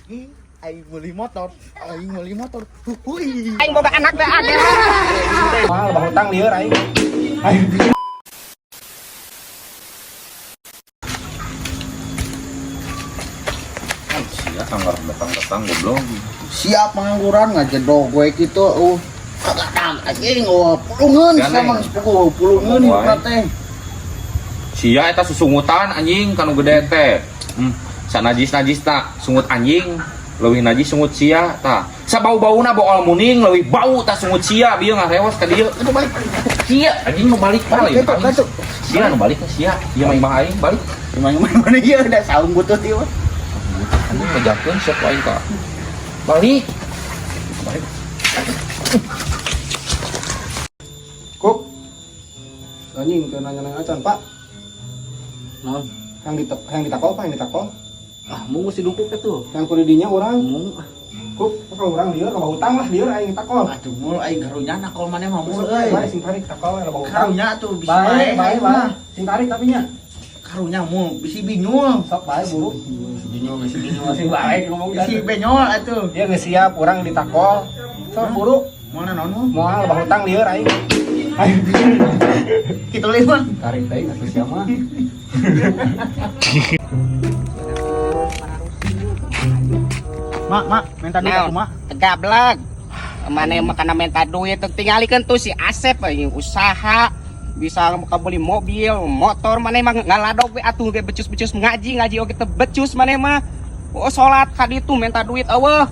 Ih, aing meuli motor, aing meuli motor. Hui. Aing boga anak teh akeh. Mahal bah hutang lieur aing. Aing. Sia sanggar datang-datang goblok. Siap pengangguran ngajedog gue gitu. Kagak anjing, oh, pulungeun Gana, sama ya? sepupu pulungeun Ngomong hidupna wae. teh. Sia eta susungutan anjing kanu gede teh. Sanajis-najis tak sungut anjing, leuwih najis sungut sia tah. Sabau-bauna bool muning leuwih bau tah sungut sia bieu ngarewas ka dieu. Aduh balik. Sia anjing mau balik Balik, balik. balik, balik. Sia nu balik sia. Ieu mah imah aing balik. Gimana mana ieu da saung butut ieu mah. Anjing ngejakeun sia ku aing ka. Balik. Balik. Kuk. Anjing ke nanya-nanya acan, Pak. Naon? Yang ditakol, Pak, yang ditakol. Ah, mung si dungkuk itu. Yang kudidinya urang. Mung Kuk, kalau urang lieur loba hutang lah lieur aing takol. Aduh mul aing karunya nakol maneh mah mul Bae, euy. bae sing tarik takol loba hutang. Karunya tuh bisi Bae, bae bae, aing bae. mah. Sing tarik tapi nya. Karunya mul bisi binyul. Sok bae buru. Binyul bisi binyul. Sing bae ngomong Bisi benyol atuh. Dia geus siap urang ditakol. Sok buru. Moal naon mul? Moal loba hutang lieur aing. Aing. Kitu leuh mah. Tarik teh atuh sia mah. Mak, mak, minta duit aku mak. Gablek. Mane mah kana minta duit tingalikeun tuh si Asep aing usaha bisa beli mobil, motor maneh mah ngaladog we atuh ge becus-becus ngaji, ngaji oge teu becus maneh mah. Oh salat ka ditu minta duit eueuh.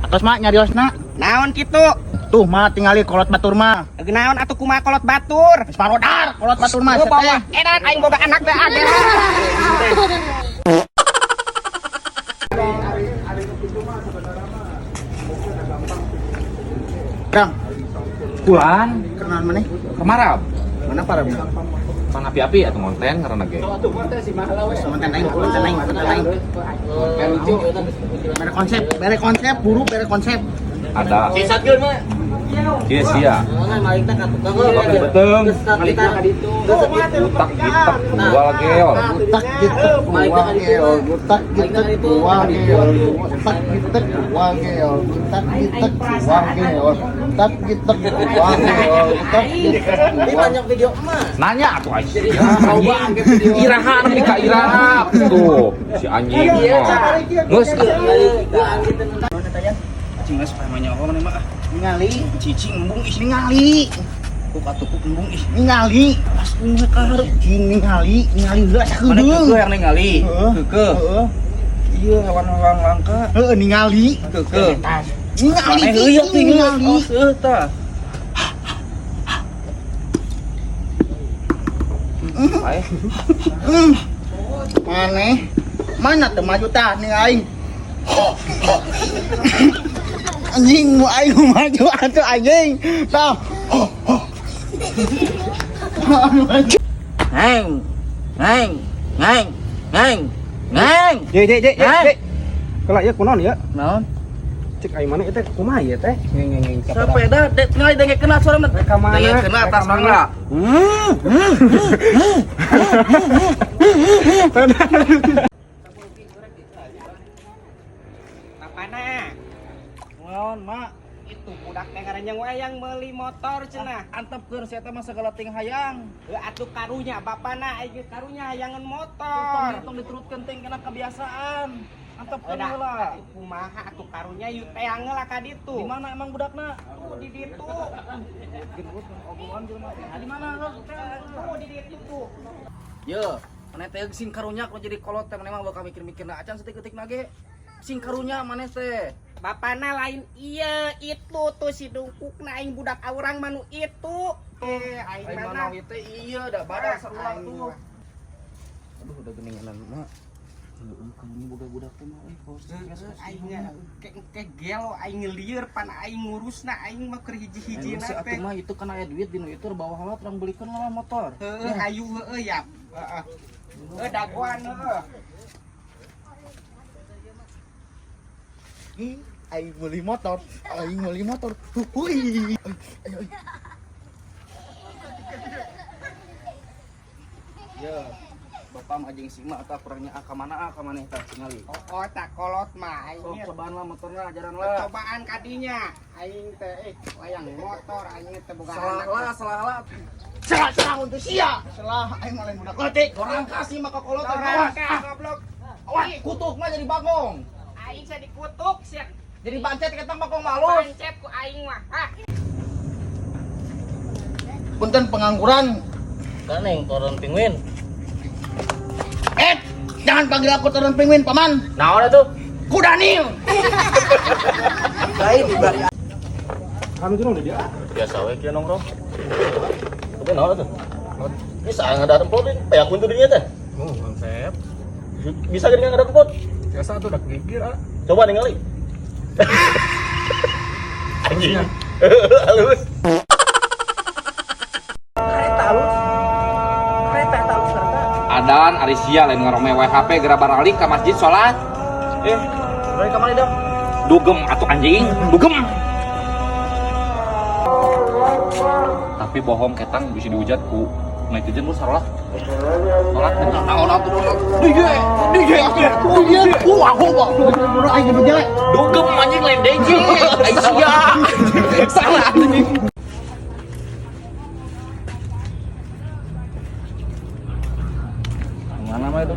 Atos mak nyariosna. Naon kitu? Tuh mak tingali kolot batur mah. Naon atuh kumaha kolot batur? Geus parodar kolot batur mah Oh, bawa teh. edan aing boga anak teh akeh. Kang, Kulan kenalan maneh? kemarab. Mana para Pan api-api atuh ngonten ngaranna ge. Konten aing, konten aing, konten aing. Konten lucu. Bere konsep, bere konsep, buru bere konsep. Ada. Sia sia. Beteung. Utak gitek gua geol. Utak gitek gua geol, utak gitek gua geol, utak gitek gua geol, utak gitek gua geol, utak gitek gua geol, utak gitek gua. Banyak video emas. Nanya atuh aing. Anjing. Iraha nepi ka iraha tuh si anjing mah. Geus Cing geus supaya nyawa maneh mah ah. Ningali, Cicing embung ih. ningali, Kuk atuh kuk embung ih. ningali, Pas ungge ka hareup. cing ningali, ningali heula Maneh sakedeung. keukeuh yang ningali. Heeh. Keukeuh. Heeh. Iya hewan-hewan langka. Heeh, ningali. Keukeuh. Ningali, Maneh heueuh cing, ningali. ningali. Oh, heueuh tah. Ae. Maneh mana teu maju tah nih aing. Anjing mau aing maju atuh anjing. Tah. Neng. Neng. Neng. Neng. Neng. Je je je je. Hah? je. Kela ieu kunaon ieu? Naon? Cek aing mana ieu teh kumaha ieu teh? Ngeng ngeng ngeng. Sepeda dek ningali denge kena suara mah. Rek ka mana? Denge kena Rek atas ka mana? mangga. Bapana, Naon, Mak? itu budak teh ngaranjang wayang meuli motor cenah. Antepkeun si eta mah segala ting hayang. Heuh atuh karunya bapana aing geus karunya hayangan motor. Tong diturutkeun ting kena kebiasaan. Antepkeun Udah, heula. atuh kumaha atuh karunya yuk teang lah ka ditu. Di mana emang budakna? Tuh di ditu. Ogohan jelema teh. Di mana? Tuh di ditu tuh. Ye, maneh teh sing karunya kalau jadi kolot teh maneh mah bakal mikir-mikir na acan setik-etik nage. Sing karunya maneh teh. Bapana lain iya itu tuh si dungkukna aing budak aurang manu itu. Eh aing Aing mana? mana teh iya da badak sarua Aing tuh. mah. Aduh udah geninganan mak. Heeh, kamu boga budak teh mah euy, kos. Aing ke gelo aing lieur pan aing ngurusna aing mah keur hiji-hijina Si teh. atuh mah itu kan aya duit dinu itu bawa heula terang belikeun lah motor. Heueuh hayu heueuh ya. Heeh. Heuh dagoan heueuh. Ih, aing meuli motor, aing meuli motor. Hui. Ayo, ayo. Ya. Bapak mah jeung si emak tah kurangnya ah ka mana ah ka maneh tah tingali. Oh, oh tak kolot mah aing. Sok cobaan lah motorna ajaran lah. Cobaan kadinya aing teh layang motor aing teh boga Salah anak. lah, salah lah. Salah salah untuk sia. Salah aing mah lain budak leutik. Orang kasih mah ka kolot Orang awas. kah, goblok. Awas, kutuk mah jadi bagong. Aing saya dikutuk sia. Jadi bancet ketang bagong malus. Pancet ku aing mah. Hah. Punten pengangguran. Kan yang toron penguin. Eh, jangan panggil aku turun penguin, paman. Naon atuh? Ku Daniel. Kami tuh dia. Biasa we kieu nongkrong. Tapi naon atuh? Bisa ngadar emplot deui, payak kuntu dinya teh. Oh, konsep. Bisa geuning ngadar emplot. Biasa tuh udah gigir ah. Coba ningali. Anjing. Halus. Kereta halus. Kereta halus kereta. Adan ari sia lain ngarome WHP geura baralik ka masjid salat. Eh, balik ka mana dong? Dugem atuh anjing, dugem. Tapi bohong ketang bisa dihujat ku netizen lu salah. Salat Naon atuh dong. DJ, DJ aku, DJ. Wah, aku bang. Aing nyebut jelek. Dugem anjing lain DJ. Ai sia. Salah anjing. Mana mah itu?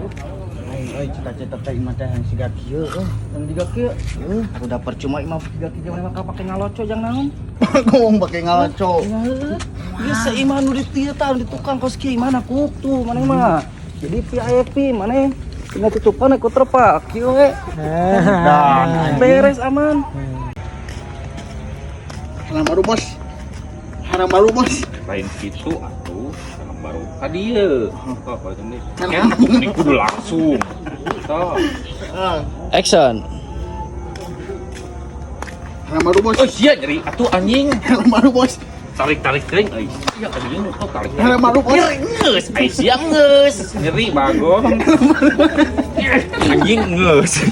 Aing euy cita-cita teh imah teh yang siga kieu euy. Yang diga kieu. Udah percuma imah tiga kieu mah pake ngaloco jang naon. Ngomong pakai ngaloco. Bisa imah nu di tieu tah di tukang kos kieu imah kuk tuh maneh mah. Jadi VIP maneh tinggal tutupan ikut terpak kieu we. Dan Beres aman. Haram baru bos. Haram baru bos. Lain kitu atuh, helm baru ka dieu. Oh, kalau ini. Ini kudu langsung. Tuh. Action. Haram baru bos. Oh sia nyeri atuh anjing. Haram baru bos. Tarik-tarik teuing euy. Sia ka dieu tuh tarik. Haram baru bos. Nyeri geus, ai sia geus. Nyeri bagong. Anjing geus.